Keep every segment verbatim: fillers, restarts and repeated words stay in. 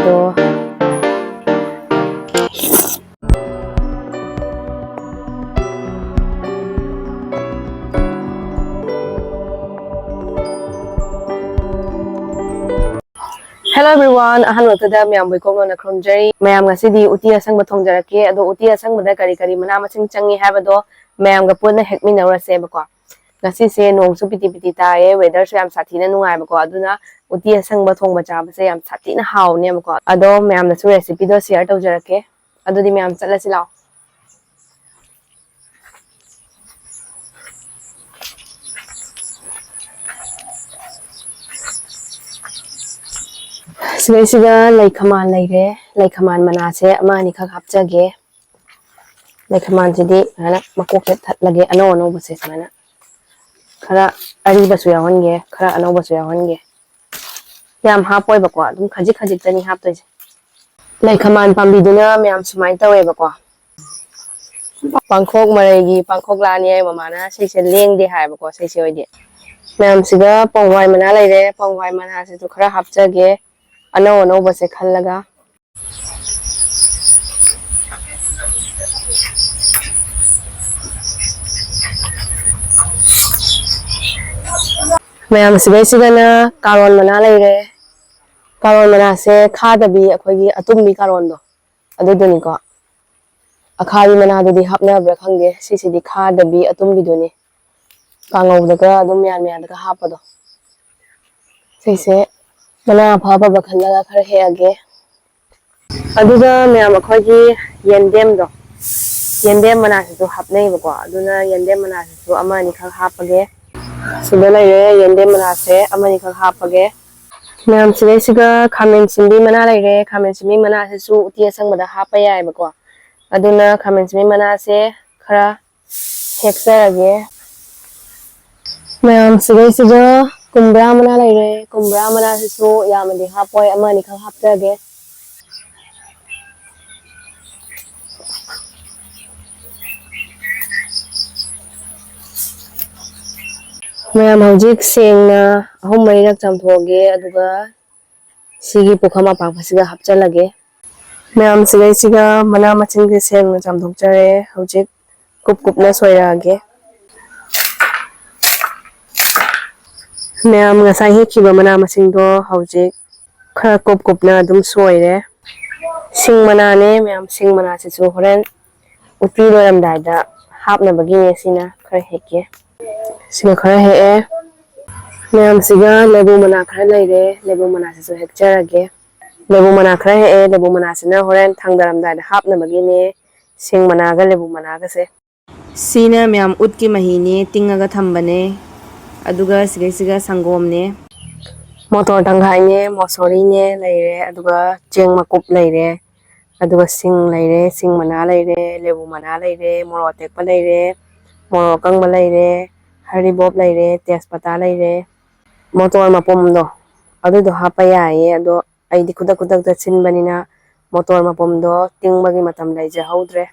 ꯑꯗꯣ Hello everyone, ꯑꯍꯥꯟꯕꯗ ꯃꯌꯥꯝꯕꯨ ꯏꯀꯣꯛ ꯂꯣꯟꯅ ꯈꯨꯔꯨꯝꯖꯔꯤ꯫ ꯃꯌꯥꯝ, ꯉꯁꯤꯗꯤ ꯎꯇꯤ ꯑꯁꯪꯕ ꯊꯣꯡꯖꯔꯛꯀꯦ꯫ ꯑꯗꯣ ꯎꯇꯤ ꯑꯁꯪꯕꯗ ꯀꯔꯤ ꯀꯔꯤ ꯃꯅꯥ ꯃꯁꯤꯡ ꯆꯪꯉꯤ ꯍꯥꯏꯕꯗꯣ ꯃꯌꯥꯝꯒ ꯄꯨꯟꯅ ꯍꯦꯛꯃꯤꯟꯅꯔꯨꯔꯁꯦꯕꯀꯣ꯫ ꯉꯁꯤꯁꯦ ꯅꯣꯡꯁꯨ ꯄꯤꯇꯤ ꯄꯤꯇꯤ ꯇꯥꯏꯌꯦ, weatherꯁꯨ ꯌꯥꯝ ꯁꯥꯊꯤꯅ ꯅꯨꯡꯉꯥꯏꯕꯀꯣ, ꯑꯗꯨꯅ ꯎꯇꯤ ꯑꯁꯪꯕ ꯊꯣꯡꯕ ꯆꯥꯕꯁꯦ ꯌꯥꯝ ꯁꯥꯊꯤꯅ ꯍꯥꯎꯅꯦꯕꯀꯣ꯫ ꯑꯗꯣ ꯃꯌꯥꯝꯅꯁꯨ recipeꯗꯣ share ꯇꯧꯖꯔꯛꯀꯦ꯫ ꯑꯗꯨꯗꯤ ꯃꯌꯥꯝ ꯆꯠꯂꯁꯤ ꯂꯥꯛꯑꯣ꯫ ꯁꯤꯗꯩꯁꯤꯗ ꯂꯩ ꯈꯃꯥꯟ ꯂꯩꯔꯦ꯫ ꯂꯩ ꯈꯃꯥꯟ ꯃꯅꯥꯁꯦ ꯑꯃ ꯑꯅꯤꯈꯛ ꯍꯥꯞꯆꯒꯦ꯫ ꯂꯩ ꯈꯃꯥꯟꯁꯤꯗꯤ ꯁꯨꯃꯥꯏꯅ ꯃꯀꯣꯛꯁꯦ ꯊꯠꯂꯒꯦ, ꯑꯅꯧ ꯑꯅꯧꯕꯁꯦ ꯁꯨꯃꯥꯏꯅ꯫ ꯈꯔ ꯑꯔꯤꯕꯁꯨ ꯌꯥꯎꯍꯟꯒꯦ, ꯈꯔ ꯑꯅꯧꯕꯁꯨ ꯌꯥꯎꯍꯟꯒꯦ꯫ ꯌꯥꯝ ꯍꯥꯞꯄꯣꯏꯕꯀꯣ, ꯑꯗꯨꯝ ꯈꯖꯤꯛ ꯈꯖꯤꯛꯇꯅꯤ ꯍꯥꯞꯇꯣꯏꯁꯦ꯫ ꯂꯩ ꯈꯃꯥꯟ ꯄꯥꯝꯕꯤꯗꯨꯅ ꯃꯌꯥꯝ ꯁꯨꯃꯥꯏꯅ ꯇꯧꯋꯦꯕꯀꯣ꯫ ꯄꯥꯡꯈꯣꯛ ꯃꯔꯩꯒꯤ ꯄꯥꯡꯈꯣꯛ ꯂꯥꯅꯤ ꯍꯥꯏ ꯃꯃꯥꯅ, ꯁꯤꯁꯦ ꯂꯦꯡꯗꯦ ꯍꯥꯏꯕꯀꯣ, ꯁꯤꯁꯦ ꯑꯣꯏꯗꯤ꯫ ꯃꯌꯥꯝꯁꯤꯒ ꯄꯣꯡꯍꯋꯥꯏ ꯃꯅꯥ ꯂꯩꯔꯦ, ꯄꯣꯡꯍꯋꯥꯏ ꯃꯅꯥꯁꯤꯁꯨ ꯈꯔ ꯍꯥꯞꯆꯒꯦ, ꯑꯅꯧ ꯑꯅꯧꯕꯁꯦ ꯈꯜꯂꯒ꯫ ꯃꯌꯥꯝ, ꯁꯤꯗꯩꯁꯤꯗꯅ ꯀꯥꯔꯣꯟ ꯃꯅꯥ ꯂꯩꯔꯦ꯫ ꯀꯥꯔꯣꯟ ꯃꯅꯥꯁꯦ ꯈꯥꯗꯕꯤ, ꯑꯩꯈꯣꯏꯒꯤ ꯑꯇꯨꯝꯕꯤ ꯀꯥꯔꯣꯟꯗꯣ, ꯑꯗꯨꯗꯨꯅꯤꯀꯣ꯫ ꯑꯈꯥꯕꯤ ꯃꯅꯥꯗꯨꯗꯤ ꯍꯥꯞꯅꯕ꯭ꯔꯥ ꯈꯪꯗꯦ, ꯁꯤꯁꯤꯗꯤ ꯈꯥꯗꯕꯤ ꯑꯇꯨꯝꯕꯤꯗꯨꯅꯤ꯫ ꯀꯥꯡꯉꯧꯗꯒ ꯑꯗꯨꯝ ꯃꯌꯥꯟ ꯃꯌꯥꯟꯗꯒ ꯍꯥꯞꯄꯗꯣ꯫ ꯁꯤꯁꯦ ꯃꯅꯥ ꯑꯐ ꯑꯐꯕ ꯈꯜꯂꯒ ꯈꯔ ꯍꯦꯛꯑꯒꯦ꯫ ꯑꯗꯨꯒ ꯃꯌꯥꯝ, ꯑꯩꯈꯣꯏꯒꯤ ꯌꯦꯟꯗꯦꯝꯗꯣ, ꯌꯦꯟꯗꯦꯝ ꯃꯅꯥꯁꯤꯁꯨ ꯍꯥꯞꯅꯩꯕꯀꯣ, ꯑꯗꯨꯅ ꯌꯦꯟꯗꯦꯝ ꯃꯅꯥꯁꯤꯁꯨ ꯑꯃ ꯑꯅꯤꯈꯛ ꯍꯥꯞꯄꯒꯦ꯫ ꯁꯤꯗ ꯂꯩꯔꯦ, ꯌꯦꯟꯗꯦꯝ ꯃꯅꯥꯁꯦ ꯑꯃ ꯑꯅꯤꯈꯛ ꯍꯥꯞꯄꯒꯦ꯫ ꯃꯌꯥꯝ, ꯁꯤꯗꯩꯁꯤꯒ ꯈꯥꯃꯦꯟ ꯁꯤꯟꯕꯤ ꯃꯅꯥ ꯂꯩꯔꯦ꯫ ꯈꯥꯃꯦꯟ ꯁꯤꯟꯕꯤ ꯃꯅꯥꯁꯤꯁꯨ ꯎꯇꯤ ꯑꯁꯪꯕꯗ ꯍꯥꯞꯄ ꯌꯥꯏꯑꯕꯀꯣ꯫ ꯑꯗꯨꯅ ꯈꯥꯃꯦꯟ ꯁꯤꯟꯕꯤ ꯃꯅꯥꯁꯦ ꯈꯔ ꯍꯦꯛꯆꯔꯒꯦ꯫ ꯃꯌꯥꯝ, ꯁꯤꯗꯩꯁꯤꯗ ꯀꯨꯝꯕ꯭ꯔꯥ ꯃꯅꯥ ꯂꯩꯔꯦ꯫ ꯀꯨꯝꯕ꯭ꯔꯥ ꯃꯅꯥꯁꯤꯁꯨ ꯌꯥꯝꯅꯗꯤ ꯍꯥꯞꯄꯣꯏ, ꯑꯃ ꯑꯅꯤꯈꯛ ꯍꯥꯞꯆꯒꯦ꯫ ꯃꯌꯥꯝ, ꯍꯧꯖꯤꯛ ꯁꯦꯡꯅ ꯑꯍꯨꯝ ꯃꯔꯤꯔꯛ ꯆꯥꯝꯊꯣꯛꯑꯒꯦ, ꯑꯗꯨꯒ ꯁꯤꯒꯤ ꯄꯨꯈꯝ ꯑꯄꯥꯛꯄꯁꯤꯗ ꯍꯥꯞꯆꯤꯜꯂꯒꯦ꯫ ꯃꯌꯥꯝ, ꯁꯤꯗꯩꯁꯤꯗ ꯃꯅꯥ ꯃꯁꯤꯡꯁꯦ ꯁꯦꯡꯅ ꯆꯥꯝꯊꯣꯛꯆꯔꯦ꯫ ꯍꯧꯖꯤꯛ ꯀꯨꯞ ꯀꯨꯞꯅ ꯁꯣꯏꯔꯛꯑꯒꯦ꯫ ꯃꯌꯥꯝ, ꯉꯁꯥꯏ ꯍꯦꯛꯈꯤꯕ ꯃꯅꯥ ꯃꯁꯤꯡꯗꯣ ꯍꯧꯖꯤꯛ ꯈꯔ ꯀꯨꯞ ꯀꯨꯞꯅ ꯑꯗꯨꯝ ꯁꯣꯏꯔꯦ꯫ ꯁꯤꯡ ꯃꯅꯥꯅꯦ ꯃꯌꯥꯝ, ꯁꯤꯡ ꯃꯅꯥꯁꯤꯁꯨ ꯍꯣꯔꯦꯟ ꯎꯇꯤ ꯂꯣꯏꯔꯝꯗꯥꯏꯗ ꯍꯥꯞꯅꯕꯒꯤꯅꯦ꯫ ꯁꯤꯅ ꯈꯔ ꯍꯦꯛꯀꯦ꯫ ꯁꯤꯅ ꯈꯔ ꯍꯦꯛꯑꯦ꯫ ꯃꯌꯥꯝꯁꯤꯒ ꯂꯦꯕꯨ ꯃꯅꯥ ꯈꯔ ꯂꯩꯔꯦ, ꯂꯦꯕꯨ ꯃꯅꯥꯁꯤꯁꯨ ꯍꯦꯛꯆꯔꯒꯦ꯫ ꯂꯦꯕꯨ ꯃꯅꯥ ꯈꯔ ꯍꯦꯛꯑꯦ, ꯂꯦꯕꯨ ꯃꯅꯥꯁꯤꯅ ꯍꯣꯔꯦꯟ ꯊꯥꯡꯗꯔꯝꯗꯥꯏꯗ ꯍꯥꯞꯅꯕꯒꯤꯅꯦ꯫ ꯁꯤꯡ ꯃꯅꯥꯒ ꯂꯦꯕꯨ ꯃꯅꯥꯒꯁꯦ꯫ ꯁꯤꯅ ꯃꯌꯥꯝ ꯎꯠꯀꯤ ꯃꯍꯤꯅꯦ, ꯇꯤꯡꯉꯒ ꯊꯝꯕꯅꯦ꯫ ꯑꯗꯨꯒ ꯁꯤꯒꯩꯁꯤꯒ ꯁꯪꯒꯣꯝꯅꯦ꯫ ꯃꯣꯇꯣꯔ ꯇꯪꯈꯥꯏꯅꯦ, ꯃꯣꯁꯣꯔꯤꯅꯦ ꯂꯩꯔꯦ, ꯑꯗꯨꯒ ꯆꯦꯡ ꯃꯀꯨꯞ ꯂꯩꯔꯦ, ꯑꯗꯨꯒ ꯁꯤꯡ ꯂꯩꯔꯦ, ꯁꯤꯡ ꯃꯅꯥ ꯂꯩꯔꯦ, ꯂꯦꯕꯨ ꯃꯅꯥ ꯂꯩꯔꯦ, ꯃꯣꯔꯣꯛ ꯑꯇꯦꯛꯄ ꯂꯩꯔꯦ, ꯃꯣꯔꯣꯛ ꯑꯀꯪꯕ ꯂꯩꯔꯦ, ꯍꯔꯤꯕꯣꯞ ꯂꯩꯔꯦ, ꯇꯦꯖꯄꯇꯥ ꯂꯩꯔꯦ꯫ ꯃꯣꯇꯣꯔ ꯃꯄꯨꯝꯗꯣ ꯑꯗꯨꯗꯣ ꯍꯥꯞꯄ ꯌꯥꯏꯌꯦ, ꯑꯗꯣ ꯑꯩꯗꯤ ꯈꯨꯗꯛ ꯈꯨꯗꯛꯇ ꯁꯤꯟꯕꯅꯤꯅ ꯃꯣꯇꯣꯔ ꯃꯄꯨꯝꯗꯣ ꯇꯤꯡꯕꯒꯤ ꯃꯇꯝ ꯂꯩꯖꯍꯧꯗ꯭ꯔꯦ꯫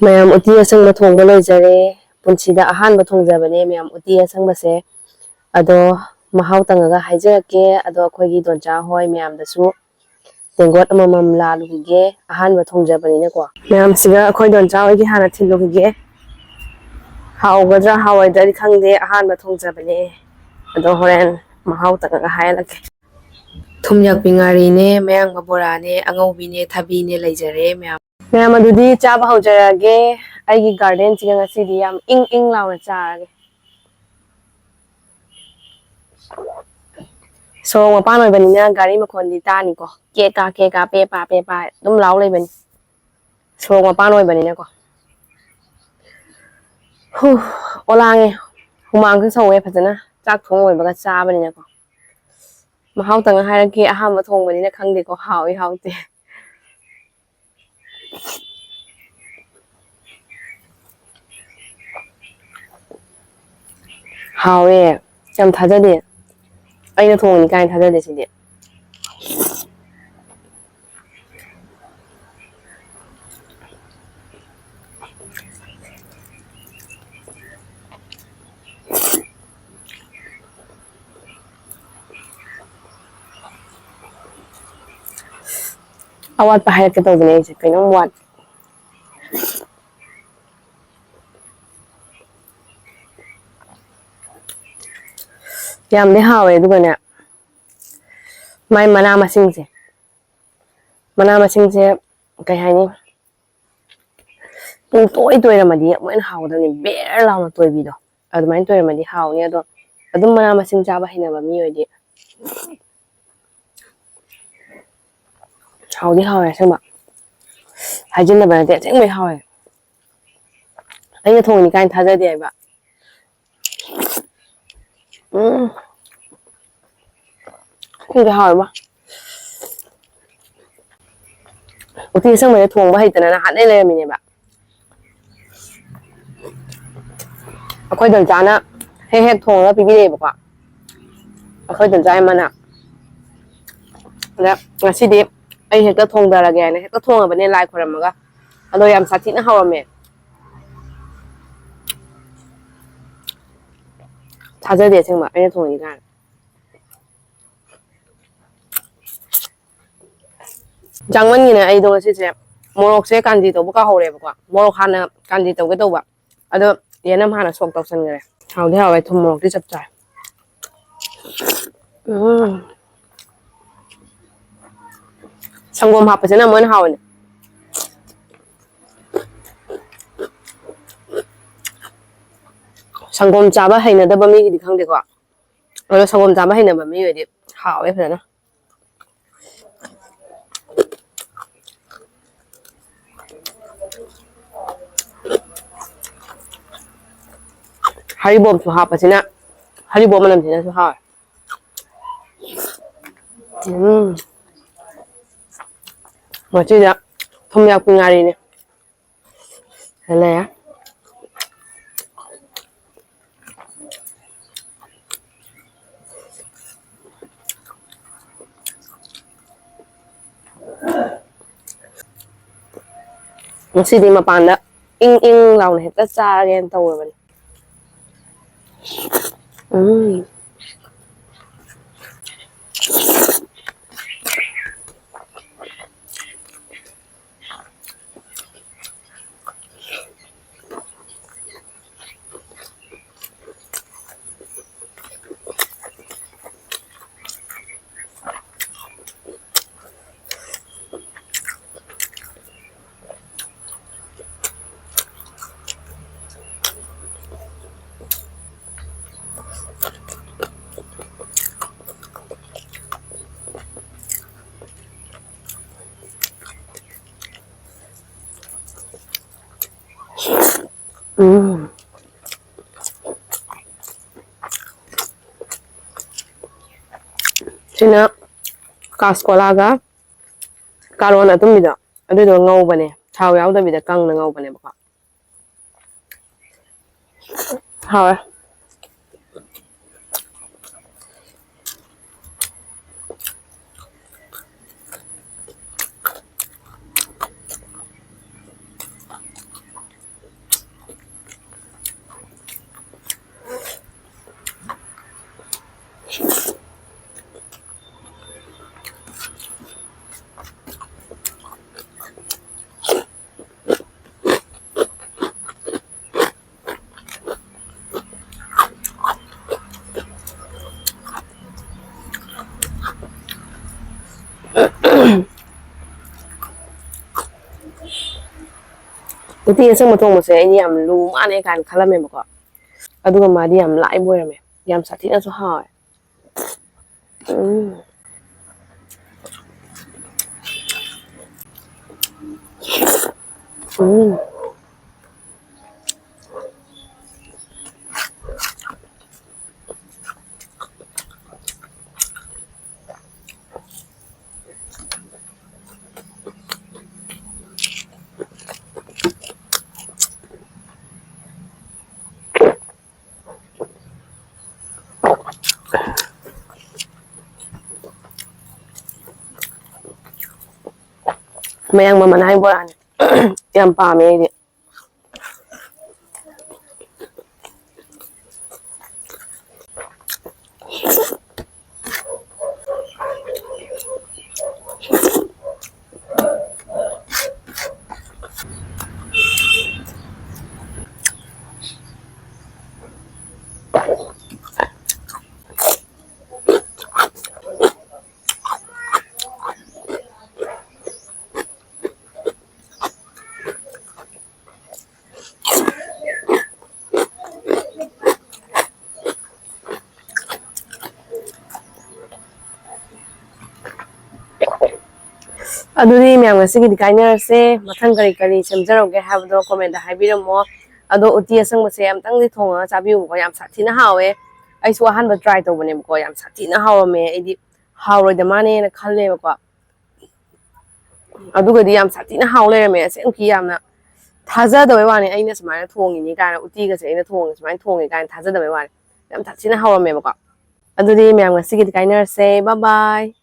ꯃꯌꯥꯝ, ꯎꯇꯤ ꯑꯁꯪꯕ ꯊꯣꯡꯕ ꯂꯣꯏꯖꯔꯦ꯫ ꯄꯨꯟꯁꯤꯗ ꯑꯍꯥꯟꯕ ꯊꯣꯡꯖꯕꯅꯦ ꯃꯌꯥꯝ, ꯎꯇꯤ ꯑꯁꯪꯕꯁꯦ꯫ ꯑꯗꯣ ꯃꯍꯥꯎ ꯇꯪꯉꯒ ꯍꯥꯏꯖꯔꯛꯀꯦ꯫ ꯑꯗꯣ ꯑꯩꯈꯣꯏꯒꯤ ꯗꯣꯟꯆꯥ ꯍꯣꯏ ꯃꯌꯥꯝꯗꯁꯨ ꯇꯦꯡꯀꯣꯠ ꯑꯃꯃꯝ ꯂꯥꯜꯂꯨꯈꯤꯒꯦ, ꯑꯍꯥꯟꯕ ꯊꯣꯡꯖꯕꯅꯤꯅꯀꯣ꯫ ꯃꯌꯥꯝꯁꯤꯒ ꯑꯩꯈꯣꯏ ꯗꯣꯟꯆꯥ ꯍꯣꯏꯒꯤ ꯍꯥꯟꯅ ꯊꯤꯜꯂꯨꯈꯤꯒꯦ꯫ ꯍꯥꯎꯒꯗ꯭ꯔꯥ ꯍꯥꯎꯔꯣꯏꯗ꯭ꯔꯗꯤ ꯈꯪꯗꯦ, ꯑꯍꯥꯟꯕ ꯊꯣꯡꯖꯕꯅꯦ꯫ ꯑꯗꯣ ꯍꯣꯔꯦꯟ ꯃꯍꯥꯎ ꯇꯪꯉꯒ ꯍꯥꯏꯔꯛꯀꯦ꯫ ꯊꯨꯝ ꯌꯥꯛꯄꯤ ꯉꯥꯔꯤꯅꯦ, ꯃꯌꯥꯡꯕ ꯕꯣꯔꯥꯅꯦ, ꯑꯉꯧꯕꯤꯅꯦ, ꯊꯕꯤꯅꯦ ꯂꯩꯖꯔꯦ ꯃꯌꯥꯝ꯫ ꯃꯌꯥꯝ ꯑꯗꯨꯗꯤ ꯆꯥꯕ ꯍꯧꯖꯔꯛꯑꯒꯦ꯫ ꯑꯩꯒꯤ garden ꯁꯤꯒ ꯉꯁꯤꯗꯤ ꯌꯥꯝ ꯏꯪ ꯏꯪ ꯂꯥꯎꯅ ꯆꯥꯔꯒꯦ꯫ ꯁꯣꯔꯣꯛ ꯃꯄꯥꯟ ꯑꯣꯏꯕꯅꯤꯅ ꯒꯥꯔꯤ ꯃꯈꯣꯟꯗꯤ ꯇꯥꯅꯤꯀꯣ꯫ ꯀꯦ ꯀꯥ, ꯀꯦ ꯀꯥ, ꯄꯦ ꯄꯥ, ꯄꯦ ꯄꯥ ꯑꯗꯨꯝ ꯂꯥꯎ ꯂꯩꯕꯅꯤ꯫ ꯁꯣꯔꯣꯛ ꯃꯄꯥꯟ ꯑꯣꯏꯕꯅꯤꯅꯀꯣ꯫ ꯍꯨ, ꯑꯣꯂꯥꯡꯉꯦ꯫ ꯍꯨꯃꯥꯡꯁꯨ ꯁꯧꯋꯦ ꯐꯖꯅ꯫ ꯆꯥꯛ ꯊꯣꯡ ꯂꯣꯏꯕꯒ ꯆꯥꯕꯅꯤꯅꯀꯣ꯫ ꯃꯍꯥꯎ ꯇꯪꯉ ꯍꯥꯏꯔꯛꯀꯦ, ꯑꯍꯥꯟꯕ ꯊꯣꯡꯕꯅꯤꯅ ꯈꯪꯗꯦꯀꯣ, ꯍꯥꯎꯏ ꯍꯥꯎꯇꯦ꯫ ꯍꯥꯎꯋꯦ꯫ ꯌꯥꯝ ꯊꯥꯖꯗꯦ꯫ ꯑꯩꯅ ꯊꯣꯡꯉꯅꯤ ꯀꯥꯏꯅ ꯊꯥꯖꯗꯦ ꯁꯤꯗꯤ꯫ ꯑꯋꯥꯠꯄ ꯍꯥꯏꯔꯛꯀꯦ ꯇꯧꯕꯅꯦ ꯑꯩꯁꯦ, ꯀꯩꯅꯣꯝ ꯋꯥꯠ-, ꯌꯥꯝꯗꯤ ꯍꯥꯎꯋꯦ꯫ ꯑꯗꯨꯒꯅꯦ, ꯃꯥꯏ ꯃꯅꯥ ꯃꯁꯤꯡꯁꯦ, ꯃꯅꯥ ꯃꯁꯤꯡꯁꯦ ꯀꯩ ꯍꯥꯏꯅꯤ, ꯄꯨꯡꯇꯣꯏ ꯇꯣꯏꯔꯝꯃꯗꯤ ꯑꯃꯨꯛ ꯍꯦꯟꯅ ꯍꯥꯎꯒꯗꯕꯅꯤ꯫ ꯕꯦꯔ ꯂꯥꯎꯅ ꯇꯣꯏꯕꯤꯗꯣ, ꯑꯗꯨꯃꯥꯏꯅ ꯇꯣꯏꯔꯝꯃꯗꯤ ꯍꯥꯎꯅꯤ꯫ ꯑꯗꯣ ꯑꯗꯨꯝ ꯃꯅꯥ ꯃꯁꯤꯡ ꯆꯥꯕ ꯍꯩꯅꯕ ꯃꯤ ꯑꯣꯏꯗꯤ ꯍꯥꯎꯗꯤ ꯍꯥꯎꯋꯦ ꯑꯁꯦꯡꯕ꯫ ꯍꯥꯏꯖꯤꯟꯅꯕ ꯅꯠꯇꯦ, ꯑꯁꯦꯡꯕꯩ ꯍꯥꯎꯋꯦ꯫ ꯑꯩꯅ ꯊꯣꯡꯉꯤꯅꯤ ꯀꯥꯏꯅ ꯊꯥꯖꯗꯦ ꯍꯥꯏꯕ꯫ ꯎꯝ꯫ ꯈꯪꯗꯦ, ꯍꯥꯎꯋꯦꯕ꯫ ꯎꯇꯤ ꯑꯁꯪꯕꯁꯦ ꯊꯣꯡꯕ ꯍꯩꯇꯅ ꯅꯍꯥꯟꯗꯩ ꯂꯩꯔꯝꯃꯤꯅꯦꯕ꯫ ꯑꯩꯈꯣꯏ ꯗꯣꯟꯆꯥꯅ ꯍꯦꯛ ꯍꯦꯛ ꯊꯣꯡꯉꯒ ꯄꯤꯕꯤꯔꯛꯑꯦꯕꯀꯣ꯫ ꯑꯩꯈꯣꯏ ꯗꯣꯟꯆꯥ ꯏꯃꯥꯅ꯫ ꯑꯗ ꯉꯁꯤꯗꯤ ꯑꯩ ꯍꯦꯛꯇ ꯊꯣꯡꯗꯔꯒꯦ ꯍꯥꯏꯅ ꯍꯦꯛꯇ ꯊꯣꯡꯉꯕꯅꯦ ꯂꯥꯏ ꯈꯣꯏꯔꯝꯃꯒ꯫ ꯑꯗꯣ ꯌꯥꯝ ꯁꯥꯊꯤꯅ ꯍꯥꯎꯔꯝꯃꯦ꯫ ꯊꯥꯖꯗꯦ ꯑꯁꯦꯡꯕ ꯑꯩꯅ ꯊꯣꯡꯉꯤ ꯀꯥꯏꯅ꯫ ꯆꯥꯡꯃꯟꯒꯤꯅ ꯑꯩꯗꯣ ꯉꯁꯤꯁꯦ ꯃꯣꯔꯣꯛꯁꯦ ꯀꯥꯟꯖꯤ ꯇꯧꯕ ꯀꯥꯎꯍꯧꯔꯦꯕꯀꯣ꯫ ꯃꯣꯔꯣꯛ ꯍꯥꯟꯅ ꯀꯥꯟꯖꯤ ꯇꯧꯒꯦ ꯇꯧꯕ꯫ ꯑꯗꯣ ꯌꯦꯅꯝ ꯍꯥꯟꯅ ꯁꯣꯛ ꯇꯧꯁꯟꯈ꯭ꯔꯦ꯫ ꯍꯥꯎꯗꯤ ꯍꯥꯎꯋꯦ, ꯊꯨꯝ ꯃꯣꯔꯣꯛꯇꯤ ꯆꯞ ꯆꯥꯏ꯫ ꯎꯝ꯫ ꯁꯪꯒꯣꯝ ꯍꯥꯞꯄꯁꯤꯅ ꯑꯃꯨꯛ ꯍꯦꯟꯅ ꯍꯥꯎꯋꯦꯅꯦ꯫ ꯁꯪꯒꯣꯝ ꯆꯥꯕ ꯍꯩꯅꯗꯕ ꯃꯤꯒꯤꯗꯤ ꯈꯪꯗꯦꯀꯣ, ꯑꯗꯣ ꯁꯪꯒꯣꯝ ꯆꯥꯕ ꯍꯩꯅꯕ ꯃꯤ ꯑꯣꯏꯗꯤ ꯍꯥꯎꯋꯦ ꯐꯖꯅ꯫ ꯍꯔꯤꯕꯣꯞꯁꯨ ꯍꯥꯞꯄꯁꯤꯅ, ꯍꯔꯤꯕꯣꯞ ꯃꯅꯝꯁꯤꯅꯁꯨ ꯍꯥꯎꯋꯦ꯫ ꯎꯝ꯫ ꯃꯁꯤꯗ ꯊꯨꯝ ꯌꯥꯛꯄꯤ ꯉꯥꯔꯤꯅꯦ꯫ ꯁꯤꯗ ꯂꯩꯔꯦ꯫ ꯉꯁꯤꯗꯤ ꯃꯄꯥꯟꯗ ꯏꯪ ꯏꯪ ꯂꯥꯎꯅ ꯍꯦꯛꯇ ꯆꯥꯔꯒꯦꯅ ꯇꯧꯔꯕꯅꯤ꯫ ꯎꯝ꯫ ꯎꯝ꯫ ꯁꯤꯅ ꯀꯥꯁꯀꯣꯂꯥꯒ ꯀꯥꯔꯣꯟ ꯑꯇꯨꯝꯕꯤꯗꯣ, ꯑꯗꯨꯗꯣ ꯉꯧꯕꯅꯦ, ꯊꯥꯎ ꯌꯥꯎꯗꯕꯤꯗ ꯀꯪꯅ ꯉꯧꯕꯅꯦꯕꯀꯣ꯫ ꯍꯥꯎꯋꯦ꯫ ꯎꯇꯤ ꯑꯁꯪꯕ ꯊꯣꯡꯕꯁꯦ ꯑꯩꯅ ꯌꯥꯝ ꯂꯨ ꯃꯥꯜꯂꯦ ꯀꯥꯏꯅ ꯈꯜꯂꯝꯃꯦꯕꯀꯣ꯫ ꯑꯗꯨꯒ ꯃꯥꯗꯤ ꯌꯥꯝ ꯂꯥꯏꯕ ꯑꯣꯏꯔꯝꯃꯦ꯫ ꯌꯥꯝ ꯁꯥꯊꯤꯅꯁꯨ ꯍꯥꯎꯋꯦ꯫ ꯎꯝ꯫ ꯎꯝ꯫ ꯃꯌꯥꯡ ꯃꯃꯜ ꯍꯥꯏ ꯕꯣꯔꯥꯅꯤ꯫ ꯌꯥꯝ ꯄꯥꯝꯃꯦ ꯑꯩꯗꯤ꯫ ꯑꯗꯨꯗꯤ ꯃꯌꯥꯝ ꯉꯁꯤꯒꯤꯗꯤ ꯀꯥꯏꯅꯔꯁꯦ꯫ ꯃꯊꯪ ꯀꯔꯤ ꯀꯔꯤ ꯁꯦꯝꯖꯔꯛꯎꯒꯦ ꯍꯥꯏꯕꯗꯣ comment ꯍꯥꯏꯕꯤꯔꯝꯃꯣ꯫ ꯑꯗꯣ ꯎꯇꯤ ꯑꯁꯪꯕꯁꯦ ꯑꯝꯇꯪꯗꯤ ꯊꯣꯡꯉꯒ ꯆꯥꯕꯤꯌꯨꯕꯀꯣ, ꯌꯥꯝ ꯁꯥꯊꯤꯅ ꯍꯥꯎꯋꯦ꯫ ꯑꯩꯁꯨ ꯑꯍꯥꯟꯕ try ꯇꯧꯕꯅꯦꯕꯀꯣ, ꯌꯥꯝ ꯁꯥꯊꯤꯅ ꯍꯥꯎꯔꯝꯃꯦ꯫ ꯑꯩꯗꯤ ꯍꯥꯎꯔꯣꯏꯗ ꯃꯥꯅꯦꯅ ꯈꯜꯂꯦꯕꯀꯣ꯫ ꯑꯗꯨꯒꯗꯤ ꯌꯥꯝ ꯁꯥꯊꯤꯅ ꯍꯥꯎ ꯂꯩꯔꯝꯃꯦ꯫ ꯑꯁꯦꯡꯀꯤ ꯌꯥꯝꯅ ꯊꯥꯖꯗꯕꯩ ꯋꯥꯅꯤ, ꯑꯩꯅ ꯁꯨꯃꯥꯏꯅ ꯊꯣꯡꯉꯤꯅꯤ ꯀꯥꯏꯅ, ꯎꯇꯤꯒꯁꯦ ꯑꯩꯅ ꯊꯣꯡꯉꯦ, ꯁꯨꯃꯥꯏꯅ ꯊꯣꯡꯉꯦ ꯀꯥꯏꯅ ꯊꯥꯖꯗꯕꯩ ꯋꯥꯅꯤ꯫ ꯌꯥꯝ ꯁꯥꯊꯤꯅ ꯍꯥꯎꯔꯝꯃꯦꯕꯀꯣ꯫ ꯑꯗꯨꯗꯤ ꯃꯌꯥꯝ ꯉꯁꯤꯒꯤꯗꯤ ꯀꯥꯏꯅꯔꯁꯦ꯫ Bye bye꯫